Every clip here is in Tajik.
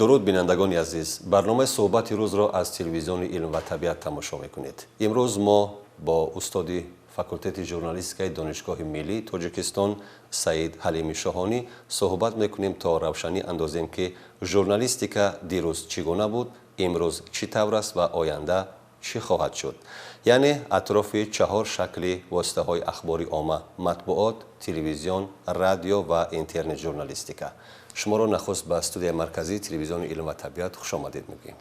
Дуруд, бинандагони азиз! Барномаи «Суҳбати рӯзро» аз телевизиони «Илм ва табиат» тамошо мекунед. Имрӯз мо бо устоди факултети журналистикаи Донишгоҳи миллии Тоҷикистон Саид Ҳалими Шоҳонӣ суҳбат мекунем, то равшанӣ андозем, ки журналистика дирӯз чӣ гуна буд, имрӯз чӣ тавр аст ва оянда чӣ хоҳад шуд, яъне атрофи чаҳор шакли воситаҳои ахбори омма: матбуот, телевизион, радио ва интернет журналистика. Шуморо нахуст ба студияи марказии телевизиони «Илм ва табиат» хушомадед мегӯем.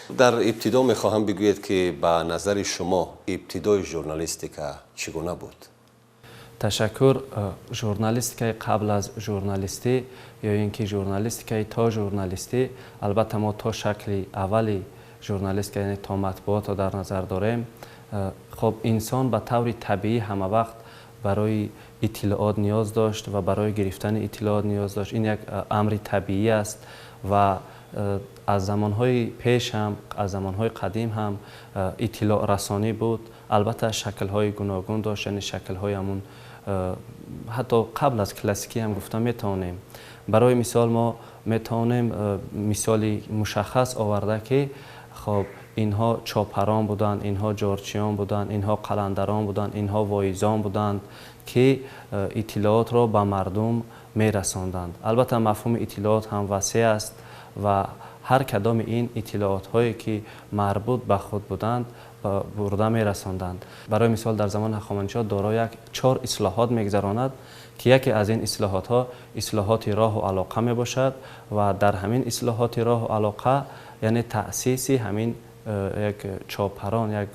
Дар ибтидо мехоҳам бигӯед, ки ба назари шумо ибтидои журналистика чӣ гуна буд? Ташаккур. Журналистикаи қабл аз журналистӣ ё ин ки журналистикаи то журналистӣ, албатта, мо то шакли аввали журналистика, яъне то матбуотро дар назар дорем. Хоб, инсон ба таври табиӣ ҳама вақт барои иттилоот ниёз дошт ва барои гирифтани иттилоот ниёз дошт. Ин як амри табиӣ аст ва аз замонҳои пеш ҳам, аз замонҳои қадим ҳам иттилоърасонӣ буд. Албатта, шаклҳои гуногун дошт, яъне шаклҳои ҳамун ҳатто қабл аз классикӣ ҳам гуфта метавонем. Барои мисол, мо метавонем мисоли мушаххас оварда, ки хоб, инҳо чопарон буданд, инҳо ҷорчиён буданд, инҳо қаландарон буданд, инҳо воизон буданд, ки иттилоотро ба мардум мерасонданд. Албатта, мафҳуми иттилоот ҳам васеъ аст ва ҳар кадоми ин иттилоотҳое, ки марбут ба худ буданд, бурда мерасонданд. Барои мисол, дар замони Ҳахоманишиён Доро як чор ислоҳот мегузаронад, ки яке аз ин ислоҳотҳо ислоҳоти роҳу алоқа мебошад ва дар ҳамин ислоҳоти роҳу алоқа, яъне таъсиси ҳамин як чопарон, як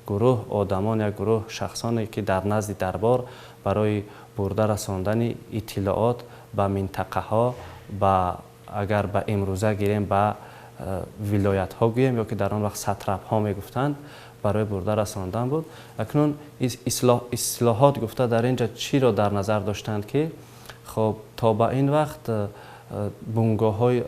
гурӯҳ одамон, як гурӯҳ шахсоне, ки дар назди дарбор барои бурда расондани иттилоот ба минтақаҳо, ба агар ба имрӯза гирем, ба вилоятҳо гӯем ё ки дар он вақт сатрапҳо мегуфтанд, барои бурда расондан буд. Акнун ислоҳот гуфта дар ин ҷа чиро дар назар доштанд, ки хоб, то ба ин вақт бунгоҳҳои,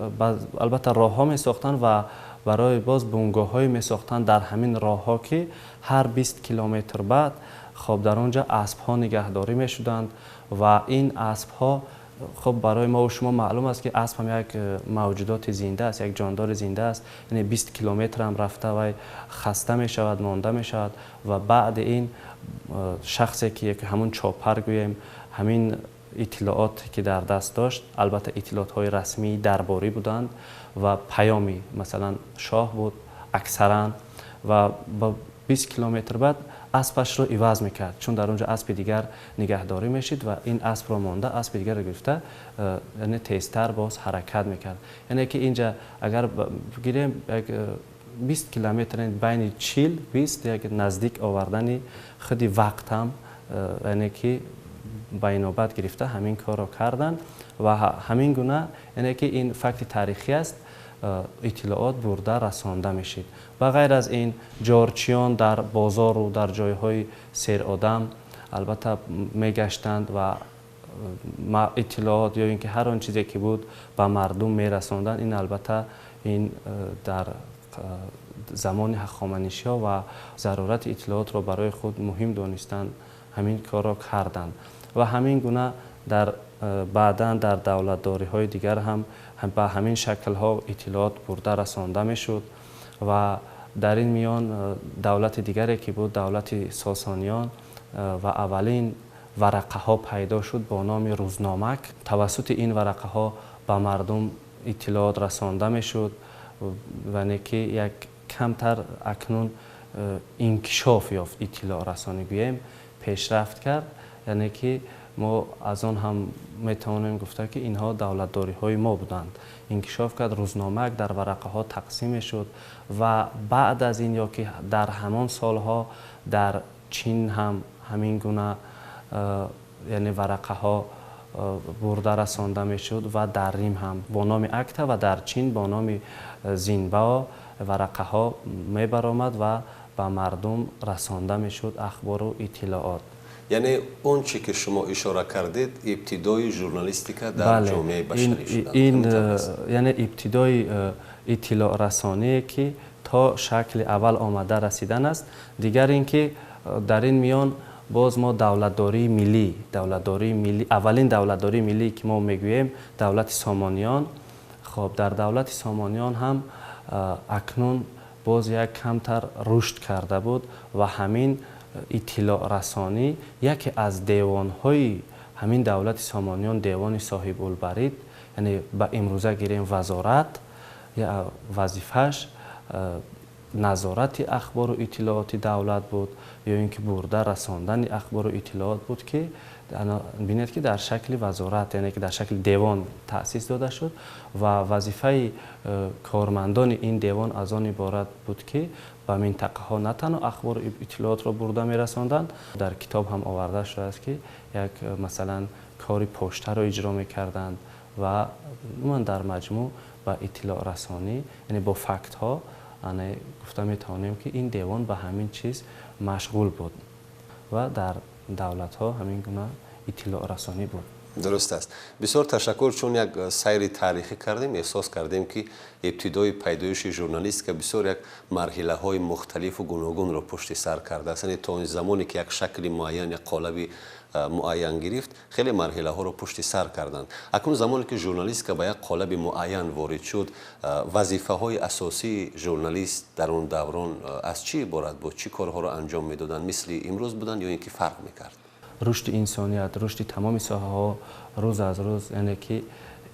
албатта, роҳҳо месохтанд ва барои боз бунгоҳҳое месохтанд дар ҳамин роҳҳо, ки ҳар 20 километр баъд, хоб, дар он ҷа аспҳо нигаҳдорӣ мешуданд. Ва ин аспҳо, хоб, барои мову шумо маълум аст, ки асп ҳам як мавҷудоти зинда аст, як ҷондори зинда аст, яъне 20 километрам рафта, вай хаста мешавад, монда мешавад. Ва баъди ин шахсе ки ҳамун чопар гӯем, ҳамин иттилоот ки дар даст дошт, албатта, иттилоотҳои расмии дарборӣ буданд ва паёми, масалан, шоҳ буд аксаран, ва ба 20 километр баъд аспашро иваз мекард, чун дар он ҷо аспи дигар нигаҳдорӣ мешид ва ин аспро монда, аспи дигарро гирифта, яъне тезтар боз ҳаракат мекард. Яъне ки инҷа агар гирем, як 20 километр, байни 40, 20, як наздик овардани худи вақт ҳам, яъне ки ба инобат гирифта ҳамин корро карданд. Ва ҳамин гуна, яъне ки ин факти таърихӣ аст, иттилоот бурда расонда мешид. Ба ғайр аз ин, ҷорчиён дар бозору дар ҷойҳои серодам, албатта, мегаштанд ва иттилоот ё ин ки ҳар он чизе ки буд, ба мардум мерасонданд. Ин, албатта, ин дар замони Ҳахоманишиҳо ва зарурати иттилоотро барои худ муҳим донистанд, ҳамин корро карданд. Ва ҳамин гуна дар баъдан дар давлатдориҳои дигар ҳам ба ҳамин шаклҳо иттилоот бурда расонда мешуд. Ва дар ин миён давлати дигаре ки буд, давлати Сосониён, ва аввалин варақаҳо пайдо шуд бо номи рӯзномак. Тавассути ин варақаҳо ба мардум иттилоот расонда мешуд, яъне ки як камтар акнун инкишоф ёфт, иттилоърасонӣ гӯем, пешрафт кард. Яъне ки мо аз он ҳам метавонем гуфта, ки инҳо давлатдориҳои мо буданд. Инкишоф кард, рӯзномак дар варақаҳо тақсим мешуд. Ва баъд аз ин ё ки дар ҳамон солҳо дар Чин ҳам ҳамин гуна, яъне варақаҳо бурда расонда мешуд ва дар Рим ҳам бо номи акта ва дар Чин бо номи зинбао варақаҳо мебаромад ва ба мардум расонда мешуд ахбору иттилоот. Яъне он чӣ ки шумо ишора кардед, ибтидои журналистика дар ҷомеаи башарӣ шуданд. Ин, яъне, ибтидои иттилоърасоние, ки то шакли аввал омада расидан аст. Дигар ин ки дар ин миён боз мо давлатдории миллӣ, давлатдории миллӣ, аввалин давлатдории миллӣ, ки мо мегӯем, давлати Сомониён. Хоб, дар давлати Сомониён ҳам акнун боз як камтар рушд карда буд ва ҳамин иттилоърасонӣ яке аз девонҳои ҳамин давлати Сомониён, девони Соҳибулбарид, яъне ба имрӯза гирем вазорат, вазифааш назорати ахбору иттилооти давлат буд ё ин ки бурда расондани ахбору иттилоот буд, ки бинед, ки дар шакли вазорат, яъне ки дар шакли девон таъсис дода шуд ва вазифаи кормандони ин девон аз он иборат буд, ки ба минтақаҳо на танҳо ахбору иттилоотро бурда мерасонданд, дар китоб ҳам оварда шудааст, ки як масалан кори поштаро иҷро мекарданд ва умуман дар маҷмӯъ ба иттилоърасонӣ, яъне бо фактҳо гуфта метавонем, ки ин девон ба ҳамин чиз машғул буд ва дар давлатҳо ҳамин гуна иттилоърасонӣ буд. Дуруст аст. Бисёр ташаккур. Чун як сайри таърихӣ кардем, эҳсос кардем, ки ибтидои пайдоиши журналистика бисёр як марҳилаҳои мухталифу гуногунро пушти сар кардааст. Яъне то он замоне ки як шакли муайян, як қолаби муайян гирифт, хеле марҳилаҳоро пушти сар карданд. Акнун замоне ки журналистика ба як қолаби муайян ворид шуд, вазифаҳои асосии журналист дар он даврон аз чӣ иборат буд? Чӣ корҳоро анҷом медоданд? Мисли имрӯз буданд ё ин ки фарқ мекард? Рушди инсоният, рушди тамоми соҳаҳо рӯз аз рӯз, яъне ки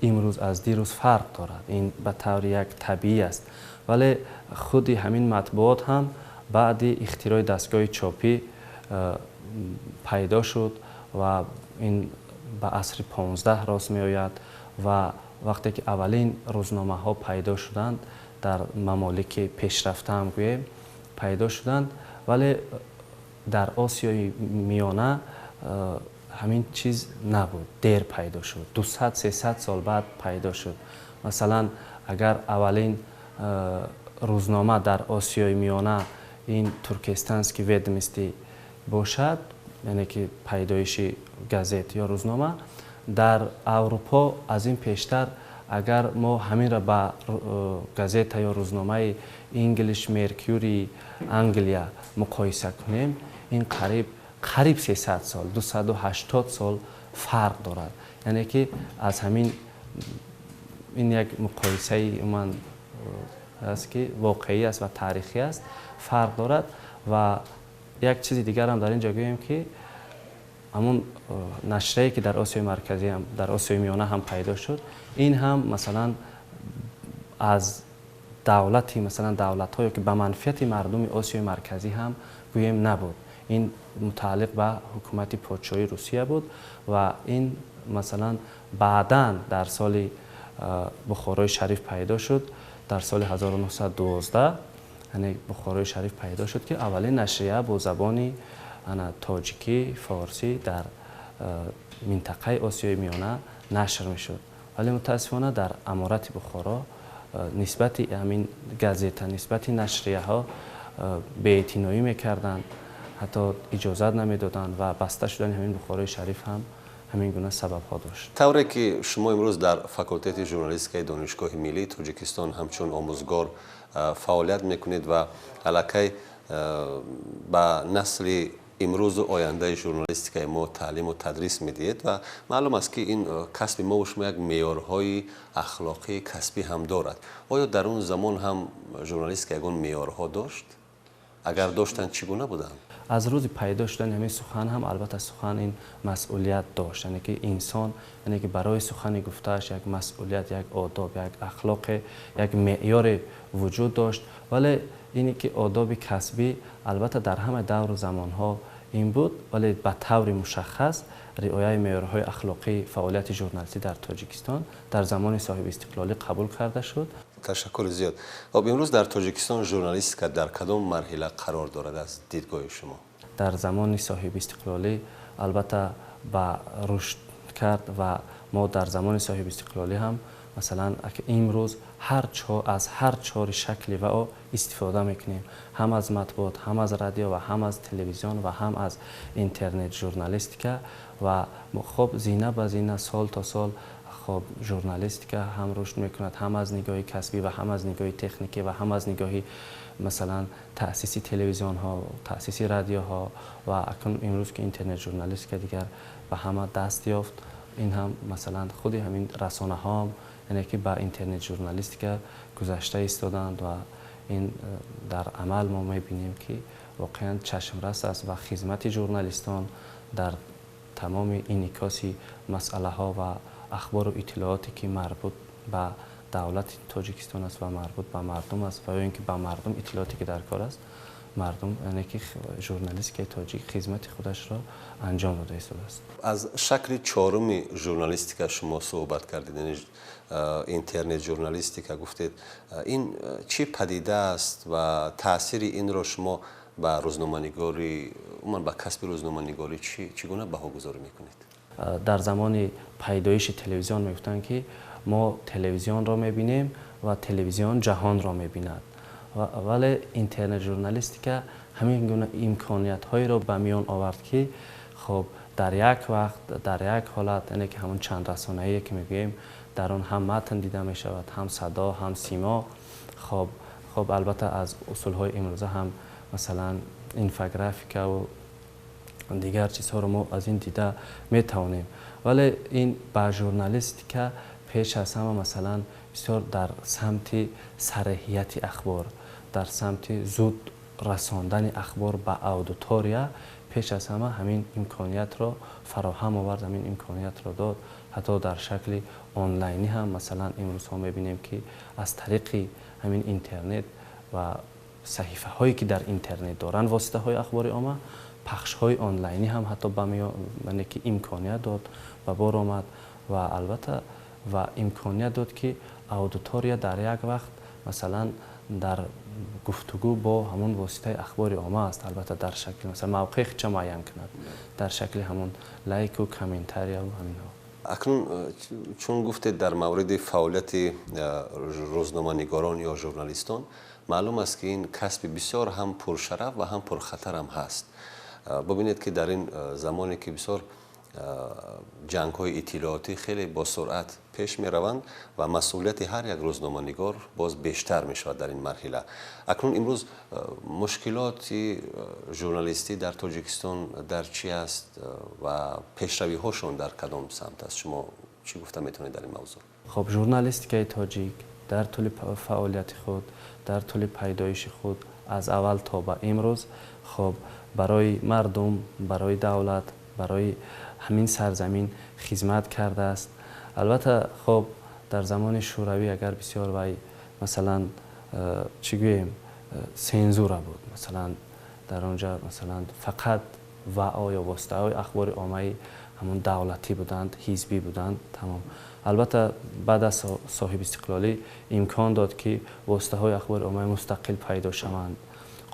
имрӯз аз дирӯз фарқ дорад, ин ба таври як табиӣ аст. Вале худи ҳамин матбуот ҳам баъди ихтирои дастгоҳи чопӣ пайдо шуд ва ин ба асри 15 рост меояд. Ва вақте ки аввалин рӯзномаҳо пайдо шуданд, дар мамолики пешрафта ҳам гӯем пайдо шуданд, вале дар Осиёи Миёна ҳамин чиз набуд, дер пайдо шуд, 200-300 сол баъд пайдо шуд. Масалан, агар аввалин рӯзнома дар Осиёи Миёна ин «Туркестанские ведомости» бошад, яъне ки пайдоиши газет ё рӯзнома дар Аврупо аз ин пештар, агар мо ҳаминро ба газета ё рӯзномаи English Mercury Англия муқоиса кунем, ин қариб 300 сол, 280 сол фарқ дорад. Яъне ки аз ҳамин ин як муқоисаи умуман аст, ки воқеӣ аст ва таърихӣ аст, фарқ дорад. Ва як чизи дигарам дар ин ҷо гӯем, ки ҳамун нашрие, ки дар Осиёи Марказӣ ҳам, дар Осиёи Миёна ҳам пайдо шуд, ин ҳам масалан аз давлати, масалан давлатҳо ё ки ба манфиати мардуми Осиёи Марказӣ ҳам гӯем набуд. Ин мутааллиқ ба ҳукумати подшоҳии Русия буд ва ин масалан баъдан дар соли Бухорои Шариф пайдо шуд, дар соли 1912, яъне Бухорои Шариф пайдо шуд, ки аввалин нашрия бо забони тоҷикӣ, форсӣ дар минтақаи Осиёи Миёна нашр мешуд. Вале мутаассифона дар Аморати Бухоро нисбати ҳамин газета, нисбати нашрияҳо беэътиноӣ мекарданд, ҳатто иҷозат намедоданд ва баста шудани ҳамин Бухорои Шариф ҳам ҳамин гуна сабабҳо дошт. Тавре ки шумо имрӯз дар факултети журналистикаи Донишгоҳи миллии Тоҷикистон ҳамчун омӯзгор фаъолият мекунед ва аллакай ба насли имрӯзу ояндаи журналистикаи мо таълиму тадрис медиҳед ва маълум аст, ки ин касби мову шумо як меъёрҳои ахлоқии касбӣ ҳам дорад. Оё дар он замон ҳам журналистика ягон меъёрҳо дошт? Агар доштанд, чӣ гуна буданд? Аз рӯзи пайдо шудани ҳамин сухан ҳам албатта сухан ин масъулият дошт, яъне ки инсон, яъне ки барои сухани гуфтааш як масъулият, як одоб, як ахлоқе, як меъёре вуҷуд дошт. Вале ине ки одоби касбӣ албатта дар ҳама давру замонҳо ин буд, вале ба таври мушаххас риояи меъёрҳои ахлоқии фаъолияти журналистӣ дар Тоҷикистон дар замони соҳибистиқлолӣ қабул карда шуд. Ташаккури зиёд. Хоб, имрӯз дар Тоҷикистон журналистика дар кадом марҳила қарор дорад аз дидгоҳи шумо? Дар замони соҳибистиқлолӣ албатта ба рушд кард ва мо дар замони соҳибистиқлолӣ ҳам масалан имрӯз аз ҳар чори шакли ва о истифода мекунем: ҳам аз матбуот, ҳам аз радио ва ҳам аз телевизион ва ҳам аз интернет журналистика. Ва хоб, зина ба зина, сол то сол хоб журналистика ҳам рушд мекунад, ҳам аз нигоҳи касбӣ ва ҳам аз нигоҳи техникӣ ва ҳам аз нигоҳи масалан таъсиси телевизионҳо, таъсиси радиоҳо. Ва акнун имрӯз ки интернет журналистика дигар ба ҳама даст ёфт, ин ҳам масалан худи ҳамин расонаҳоам Яъне ки ба интернет журналистика гузашта истоданд ва ин дар амал мо мебинем, ки воқеан чашмрас аст ва хизмати журналистон дар тамоми инъикоси масъалаҳо ва ахбору иттилооте, ки марбут ба давлати Тоҷикистон аст ва марбут ба мардум аст ва ё ин ки ба мардум иттилооте, ки дар кор аст, мардум, яъне ки журналистикаи тоҷик хизмати худашро анҷом дода истодааст. Аз шакли чоруми журналистика шумо суҳбат кардед, яъне интернет журналистика гуфтед. Ин чӣ падида аст ва таъсири инро шумо ба рӯзноманигорӣ, умуман ба касби рӯзноманигорӣ чӣ гуна баҳогузорӣ мекунед? Дар замони пайдоиши телевизион мегуфтанд, ки мо телевизионро мебинем ва телевизион ҷаҳонро мебинад. Вале интернет журналистика ҳамин гуна имкониятҳоеро ба миён овард, ки хоб дар як вақт, дар як ҳолат, яъне ки ҳамон чанд расонаие, ки мегӯем, дар он ҳам матн дида мешавад, ҳам садо, ҳам симо. Хоб, албатта, аз усулҳои имрӯза ҳам, масалан, инфографикаву дигар чизҳоро мо аз ин дида метавонем. Вале ин ба журналистика пеш аз ҳама, масалан, бисёр дар самти сареҳияти ахбор, дар самти зуд расондани ахбор ба аудитория пеш аз ҳама ҳамин имкониятро фароҳам овард, ҳамин имкониятро дод. Ҳатто дар шакли онлайнӣ ҳам, масалан, имрӯзҳо мебинем, ки аз тариқи ҳамин интернет ва саҳифаҳое, ки дар интернет доранд воситаҳои ахбори омма, пахшҳои онлайнӣ ҳам ҳатто ба яъне ки имконият дод, ба бор омад ва албатта ва имконият дод, ки аудитория дар як вақт, масалан, дар гуфтугӯ бо ҳамон воситаи ахбори омма аст, албатта дар шакли, масалан, мавқеи худша муайян кунад дар шакли ҳамон лайку комментарияву ҳаминҳо. Акнун чун гуфтед дар мавриди фаъолияти рӯзноманигорон ё журналистон, маълум аст, ки ин касби бисёр ҳам пуршараф ва ҳам пурхатарам ҳаст. Бубинед, ки дар ин замоне, ки бисёр ҷангҳои иттилоотӣ хеле бо суръат пеш мераванд ва масъулияти ҳар як рӯзноманигор боз бештар мешавад дар ин марҳила. Акнун имрӯз мушкилоти журналистӣ дар Тоҷикистон дар чӣ аст ва пешравиҳошон дар кадом самт аст? Шумо чӣ гуфта метавонед дар ин мавзӯъ? Хоб, журналистикаи тоҷик дар тӯли фаъолияти худ, дар тӯли пайдоиши худ аз аввал то ба имрӯз, хоб, барои мардум, барои давлат, барои ҳамин сарзамин хизмат кардааст. Албатта, хоб, дар замони Шӯравӣ агар бисёр вай, масалан, чӣ гӯем, сензура буд, масалан, дар он ҷа, масалан, фақат ВАО ё воситаҳои ахбори оммаи ҳамон давлатӣ буданд, ҳизбӣ буданд, тамом. Албатта, баъд аз соҳибистиқлолӣ имкон дод, ки воситаҳои ахбори оммаи мустақил пайдо шаванд,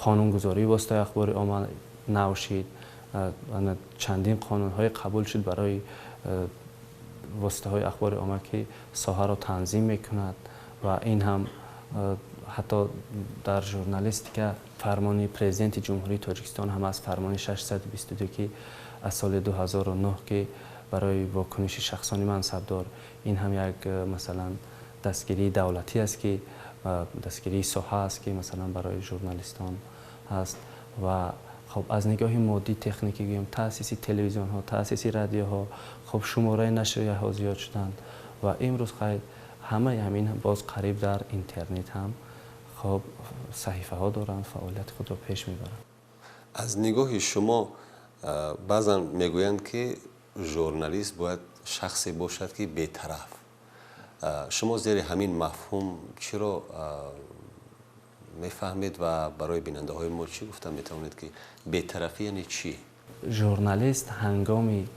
қонунгузории воситаи ахбори омма нав шид, чандин қонунҳое қабул шуд барои воситаҳои ахбори омма, ки соҳаро танзим мекунад. Ва ин ҳам ҳатто дар журналистика фармони Президенти Ҷумҳурии Тоҷикистон ҳам аст, фармони 622, ки аз соли 2009, ки барои вокуниши шахсони мансабдор, ин ҳам як, масалан, дастгирии давлатӣ аст, ки дастгирии соҳа аст, ки, масалан, барои журналистон ҳаст. Ва хоб, аз нигоҳи моддӣ техникӣ гӯем, таъсиси телевизионҳо, таъсиси радиоҳо, хоб, шумораи нашрияҳо зиёд шуданд ва имрӯз қайд ҳамаи ҳамин боз қариб дар интернет ҳам, хоб, саҳифаҳо доранд, фаъолияти худро пеш мебаранд. Аз нигоҳи шумо, баъзан мегӯянд, ки журналист бояд шахсе бошад, ки бетараф. Шумо зери ҳамин мафҳум чиро мефаҳмед ва барои бинандаҳои мо чӣ гуфта метавонед, ки бетарафӣ яъне чӣ? Журналист ҳангоми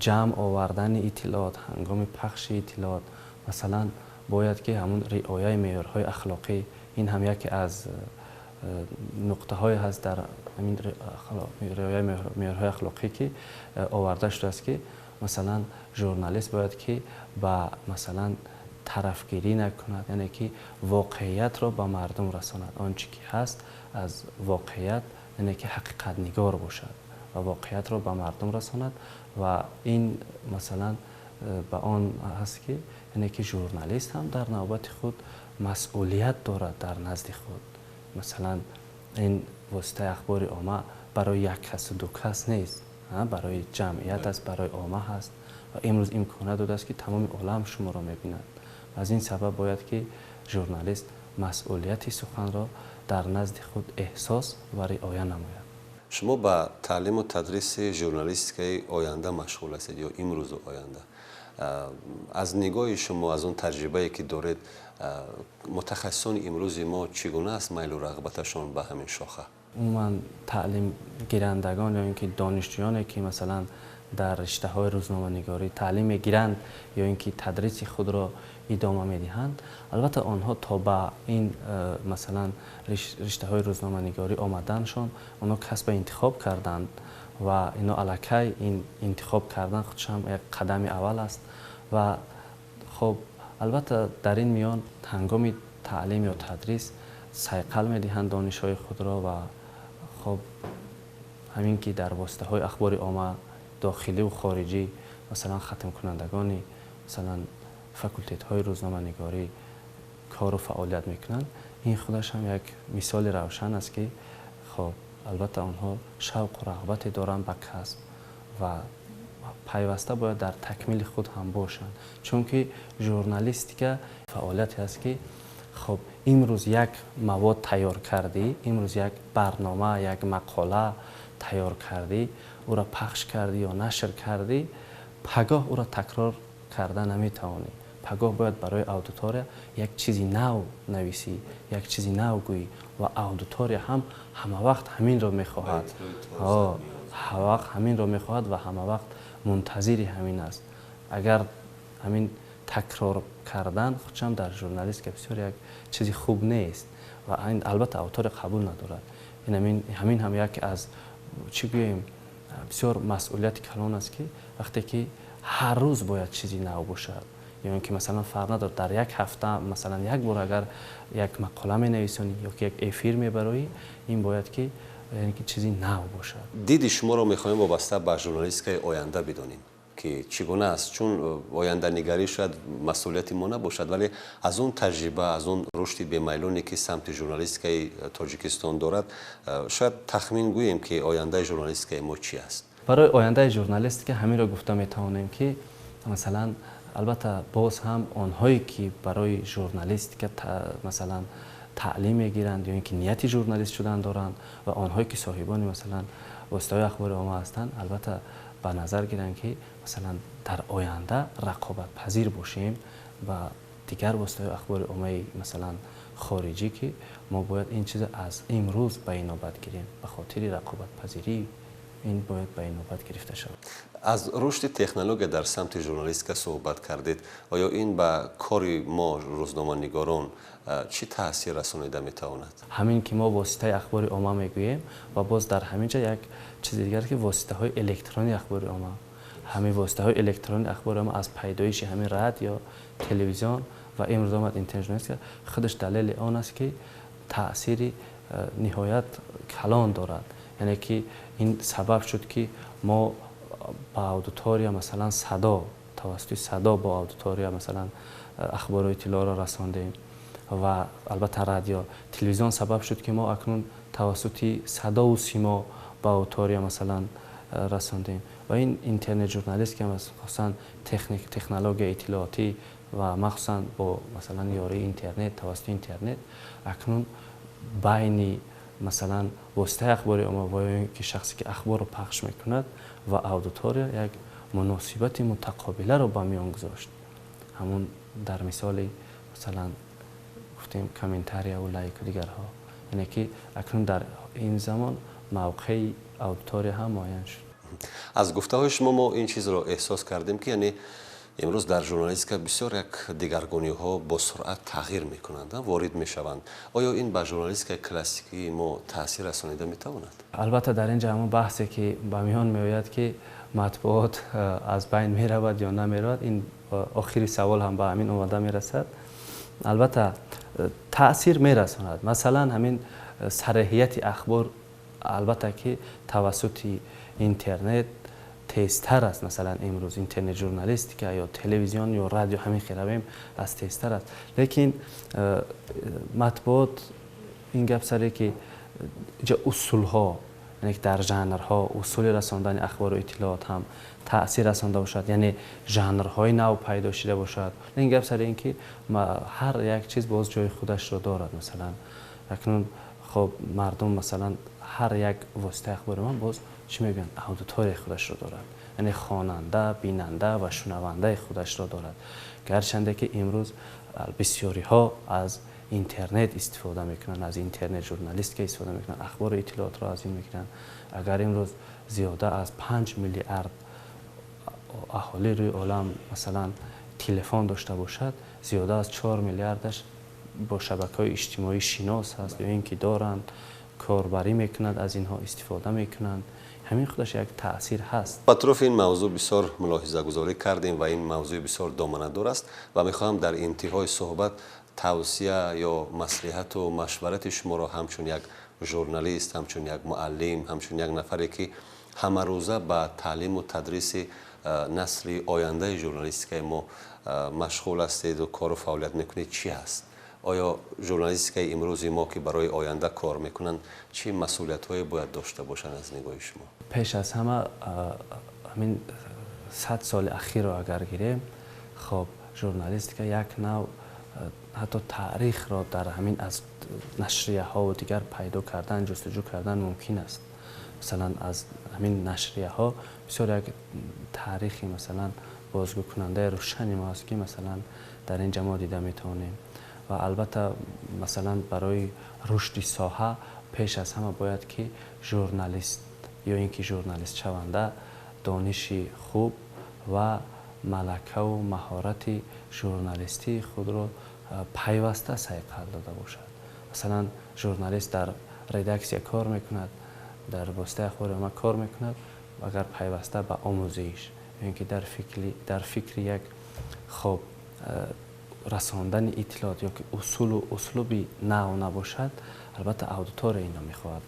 ҷамъ овардани иттилоот, ҳангоми пахши иттилоот, масалан, бояд ки ҳамун риояи меъёрҳои ахлоқӣ, ин ҳам яке аз нуқтаҳое ҳаст дар ҳамин риояи меъёрҳои ахлоқӣ, ки оварда шудааст, ки, масалан, журналист бояд ки ба, масалан, тарафгирӣ накунад, яъне ки воқеиятро ба мардум расонад, он чӣ ки ҳаст аз воқеият, яъне ки ҳақиқатнигор бошад ва воқеиятро ба мардум расонад. Ва ин, масалан, ба он ҳаст, ки яъне ки журналист ҳам дар навбати худ масъулият дорад дар назди худ. Масалан, ин воситаи ахбори омма барои як касу ду кас нест, барои ҷамъият аст, барои омма ҳаст ва имрӯз имконият додааст, ки тамоми олам шуморо мебинад. Аз ин сабаб бояд ки журналист масъулияти суханро дар назди худ эҳсос ва риоя намояд. Шумо ба таълиму тадриси журналистикаи оянда машғул ҳастед ё имрӯзу оянда. Аз нигоҳи шумо, аз он таҷрибае ки доред, мутахассисони имрӯзи мо чӣ гуна аст майлу рағбаташон ба ҳамин шоха? Умуман таълимгирандагон ё ин ки донишҷӯёне ки масалан дар риштаҳои рӯзноманигорӣ таълим мегиранд ё ин ки тадриси худро идома медиҳанд, албатта онҳо то ба ин масалан риштаҳои рӯзноманигорӣ омаданшон онҳо касба интихоб карданд ва ино аллакай ин интихоб кардан худшам як қадами аввал аст. Ва хоб албатта дар ин миён ҳангоми таълим ё тадрис сайқал медиҳанд донишҳои худро ва хоб ҳамин ки дар воситаҳои ахбори омма дохиливу хориҷӣ масалан хатмкунандагони масалан факултетҳои рӯзноманигорӣ кору фаъолият мекунанд, ин худаш ҳам як мисоли равшан аст ки хоб албатта онҳо шавқу рағбате доранд ба касб ва пайваста бояд дар такмили худ ҳам бошанд, чунки журналистика фаъолияте аст ки хоб имрӯз як мавод тайёр кардӣ, имрӯз як барнома, як мақола тайёр кардӣ, ӯро пахш кардӣ ё нашр кардӣ, пагоҳ ӯро такрор карда наметавонӣ. Пагоҳ бояд барои аудитория як чизи нав нависӣ, як чизи нав гӯӣ ва аудитория ҳам ҳамавақт ҳаминро мехоҳад. Ҳамавақт ҳаминро мехоҳад ва ҳамавақт мунтазири ҳамин аст. Агар ҳамин такрор кардан худшам дар журналистика бисёр як чизи хуб нест ва албатта аудитория қабул надорад. Ин ҳамин ҳам яке аз чӣ гӯем бисёр масъулияти калон аст ки вақте ки ҳар рӯз бояд чизи нав бошад, ё ин ки масалан фарқ надорад дар як ҳафта масалан як бор агар як мақола менависонӣ ё ки як эфир мебароӣ, ин бояд ки яъне ки чизи нав бошад. Диди шуморо мехоҳем вобаста ба журналистикаи оянда бидонем ки чӣ гуна аст, чун оянданигарӣ шояд масъулияти мо набошад, вале аз он таҷриба, аз он рушди бемайлоне ки самти журналистикаи Тоҷикистон дорад, шояд тахмин гӯем ки ояндаи журналистикаи мо чӣ аст. Барои ояндаи журналистика ҳаминро гуфта метавонем ки масалан албатта боз ҳам онҳое ки барои журналистика масалан таълим мегиранд ё ин ки нияти журналист шудан доранд ва онҳое ки соҳибони масалан воситаҳои ахбори омма ҳастанд, албатта ба назар гиранд ки масалан дар оянда рақобатпазир бошем ба дигар воситаҳои ахбори оммаи масалан хориҷӣ, ки мо бояд ин чизро аз имрӯз ба инобат гирем. Ба хотири рақобатпазирӣ ин бояд ба инобат гирифта шавад. Аз рушди технология дар самти журналистика суҳбат кардед. Оё ин ба кори мо рӯзноманигорон чӣ таъсир расонида метавонад? Ҳамин ки мо воситаи ахбори омма мегӯем ва боз дар ҳамин ҷо як чизи дигар ки воситаҳои электронии ахбори омма, ҳамин воситаҳои электронии ахбори омма аз пайдоиши ҳамин радио, телевизион ва имрӯз омад интернет журналистика худаш далели он аст ки таъсири ниҳоят калон дорад. Яъне ки ин сабаб шуд ки мо ба аудитория масалан садо, тавассути садо бо аудитория масалан ахбору иттилоъро расондем ва албатта радио, телевизион сабаб шуд ки мо акнун тавассути садову симо ба аудитория масалан расондем ва ин интернет журналистика хусусан технологияи иттилоотӣ ва махсусан бо масалан ёрии интернет, тавассути интернет акнун байни масалан воситаи ахбори омма ва ё ин ки шахсе ки ахборро пахш мекунад ва аудитория як муносибати мутақобиларо ба миён гузошт. Ҳамун дар мисоли масалан гуфтем комментарияву лайку дигарҳо, яъне ки акнун дар ин замон мавқеи аудитория ҳам муайян шуд. Аз гуфтаҳои шумо мо ин чизро эҳсос кардем ки яъне имрӯз дар журналистика бисёр як дигаргуниҳо бо суръат тағйир мекунанд, ворид мешаванд. Оё ин ба журналистикаи классикии мо таъсир расонида метавонад? Албатта дар ин ҷо ҳамон баҳсе ки ба миён меояд ки матбуот аз байн меравад ё намеравад, ин охири савол ҳам ба ҳамин омада мерасад. Албатта таъсир мерасонад. Масалан ҳамин сараҳияти ахбор албатта ки тавассути интернет тезтар аст. Масалан имрӯз интернет журналистика ё телевизион ё радио ҳамин хел аз тезтар аст. Лекин матбуот ин гап саре ки ҷа усулҳо, Яъне ки дар жанрҳо, усули расондани ахбору иттилоот ҳам таъсир расонда бошад, яъне жанрҳои нав пайдо шуда бошад. Ин гап сари ин ки ҳар як чиз боз ҷои худашро дорад. Масалан, акнун хоб мардум, масалан, ҳар як воситаи ахбори омма боз чӣ мегӯянд, аудиторияи худашро дорад, яъне хонанда, бинанда ва шунавандаи худашро дорад. Гарчанде ки имрӯз бисёриҳо аз интернет истифода мекунанд, аз интернет журналистика истифода мекунанд, ахбору иттилоотро аз ин мекунанд. Агар имрӯз зиёда аз 5 миллиард аҳолӣ рӯи олам, масалан, телефон дошта бошад, зиёда аз 4 миллиардаш бо шабакаҳои иҷтимоӣ шинос ҳаст ё ин ки доранд, корбарӣ мекунанд, аз инҳо истифода мекунанд. Ҳамин худаш як таъсир ҳаст. Атрофи ин мавзӯъ бисёр мулоҳизагузорӣ кардем ва ин мавзӯи бисёр доманадор аст ва мехоҳам дар интиҳои суҳбат тавсия ё маслиҳату машварати шуморо ҳамчун як журналист, ҳамчун як муаллим, ҳамчун як нафаре ки ҳамарӯза ба таълиму тадриси насли ояндаи журналистикаи мо машғул ҳастеду кору фаъолият мекунед, чӣ ҳаст? Оё журналистикаи имрӯзи мо, ки барои оянда кор мекунанд, чӣ масъулиятҳое бояд дошта бошанд аз нигоҳи шумо? Пеш аз ҳама, ҳамин 100 соли ахирро агар гирем, хоб, журналистика як нав ҳатто таърихро дар ҳамин аз нашрияҳо дигар пайдо кардан, ҷустуҷӯ кардан мумкин аст. Масалан, аз ҳамин нашрияҳо бисёр як таърихи, масалан, бозгӯкунандаи рӯшани мо аст, ки, масалан, дар ин ҷа мо дида метавонем. Ва албатта, масалан, барои рушди соҳа пеш аз ҳама бояд ки журналист ё ин ки журналист шаванда дониши хуб ва малакаву маҳорати журналистии худро пайваста сайқал дода бошад. Масалан, журналист дар редаксия кор мекунад, дар воситаи ахбори омма кор мекунад, агар пайваста ба омӯзиш ё ин ки дар фикри як хоб расондани иттилоот ё ки усулу услуби нав набошад, албатта аудитория инро мехоҳад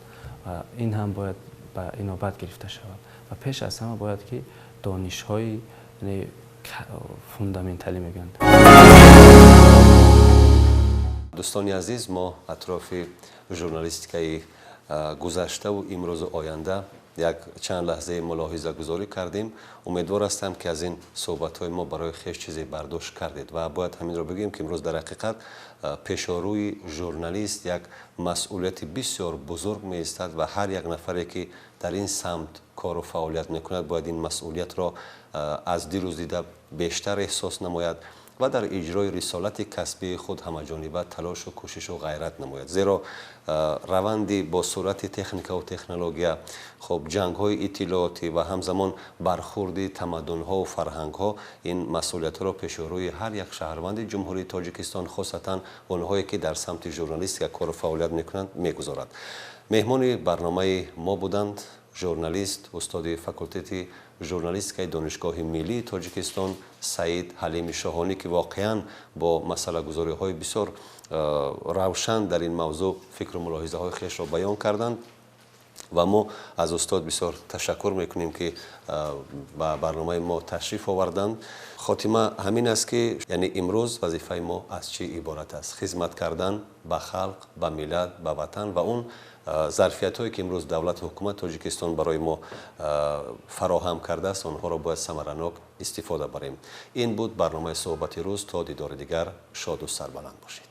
ва ин ҳам бояд ба инобат гирифта шавад. Ва пеш аз ҳама бояд ки донишҳои фундаменталӣ мегӯянд. Дӯстони азиз, мо атрофи журналистикаи гузаштаву имрӯзу оянда як чанд лаҳзаи мулоҳизагузорӣ кардем. Умедвор ҳастам, ки аз ин суҳбатҳои мо барои хеш чизе бардошт кардед ва бояд ҳаминро бигӯем, ки имрӯз дар ҳақиқат пешорӯи журналист як масъулияти бисёр бузург меистад ва ҳар як нафаре, ки дар ин самт кору фаъолият мекунад, бояд ин масъулиятро аз дирӯз дида бештар эҳсос намояд ва дар иҷрои рисолати касбии худ ҳамаҷониба талошу кӯшишу ғайрат намояд. Зеро раванди бо суръати техникаву технология, хоб, ҷангҳои иттилоотӣ ва ҳамзамон бархурди тамаддунҳову фарҳангҳо ин масъулиятҳоро пеши рӯи ҳар як шаҳрванди Ҷумҳурии Тоҷикистон, хусусан онҳое ки дар самти журналистика кору фаъолият мекунанд, мегузорад. Меҳмони барномаи мо буданд журналист, устоди факултети журналистикаи Донишгоҳи миллии Тоҷикистон Саид Ҳалими Шоҳонӣ, ки воқеан бо масъалагузориҳои бисёр равшан дар ин мавзӯъ фикру мулоҳизаҳои хешро баён карданд ва мо аз устод бисёр ташаккур мекунем, ки ба барномаи мо ташриф оварданд. Хотима ҳамин аст, ки яъне имрӯз вазифаи мо аз чӣ иборат аст? Хизмат кардан ба халқ, ба миллат, ба ватан ва он зарфиятҳое, ки имрӯз давлату ҳукумати Тоҷикистон барои мо фароҳам кардааст, онҳоро бояд самаранок истифода барем. Ин буд барномаи «Суҳбати рӯз». То дидори дигар шоду сарбаланд бошед.